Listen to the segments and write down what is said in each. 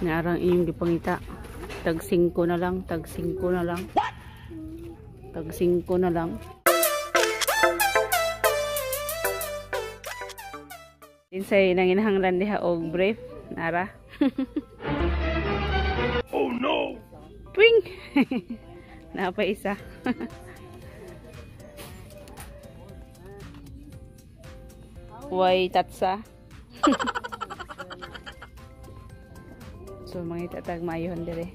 Naarang inyong gipangita. Tag 5 na lang, tag 5 na lang. What? Tag 5 na lang. Insay nanginahanglan diha og brief, nara. Oh no. Twing. Naa pa isa. Way tatsa. So mangita tag maayuhon dire.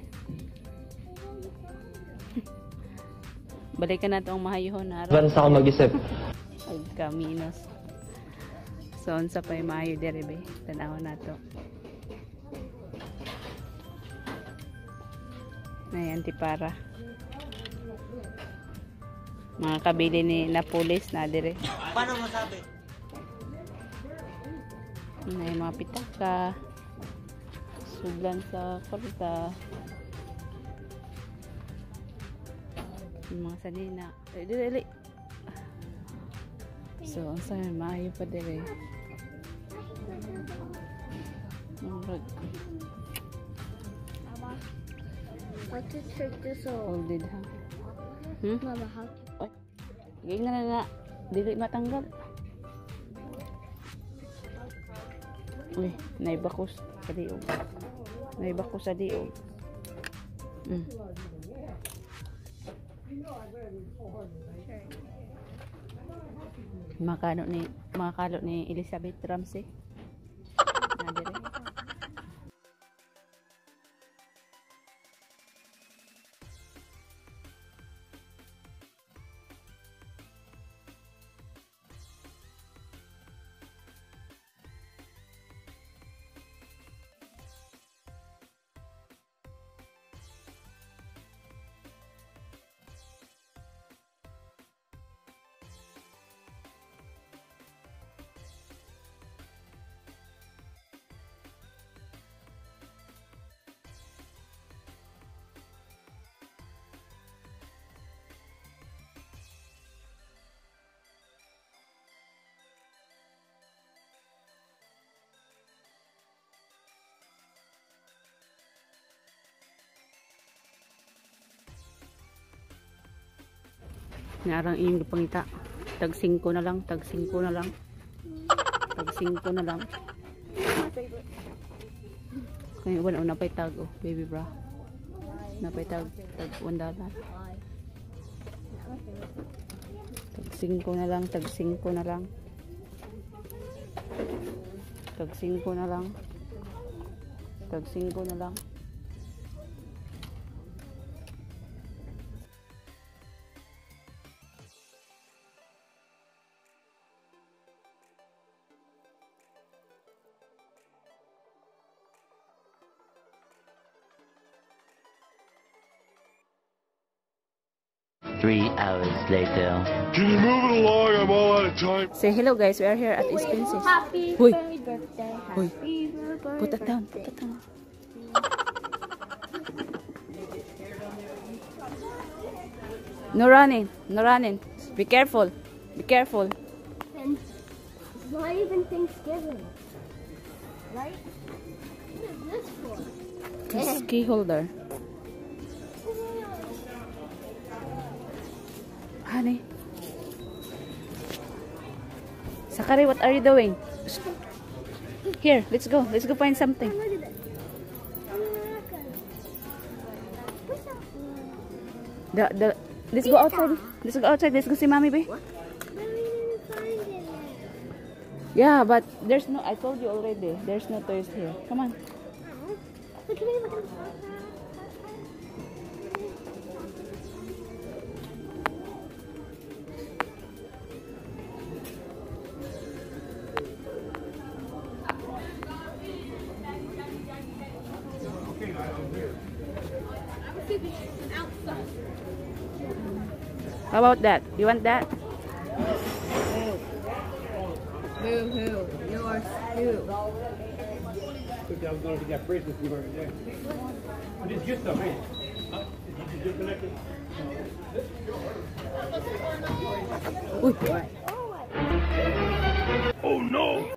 Balikan nato ang mahayuhon na araw. Advance ako mag-isip. Ag kaminos. So unsa pay maayo dire be? Tan-awon nato. Nay antipara. Mga kabili ni Napolis na dire. Paano masabi? Nay mga pitaka. Suglan sa kwarta. Yung mga sanina. Ay, dili, dili. So, ang sa maayo pa dire. Murag. Mama, how to take this off? Folded ha. Mama, how to? Ay, ganyan na nga. Dili matanggal. Uy, naibakos sa liog. Naibakos sa liog. Makalo ni Elizabeth Ramsey. Nadire. Naarang inyong gipangita. Tag 5 na lang, tag 5 na lang. Tag 5 na lang. Kaya wala na pay tag oh, baby bra. Napay tag tag $1. Tag 5 na lang, tag 5 na lang. Tag 5 na lang. Tag 5 na lang. 3 hours later. Can you move it along? I'm all out of time. Say hello guys, we are here at Spencer's. Happy Huy. birthday. Huy. Happy birthday. Put that down, put that down. No running, no running. Be careful, be careful. And it's not even Thanksgiving, right? What is this for? This key holder. Honey. Sakari, what are you doing? Here, let's go. Let's go find something. Look at this. Let's go outside. Let's go outside. Let's go see mommy, babe. But we didn't find it yet. Yeah, but there's no. I told you already. There's no toys here. Come on. Look at me. Look at me. How about that? You want that? Boo hoo. You're who? I was going to get that bracelet you already there. I just get some, hey. Did you disconnect it? Uy. Oh no!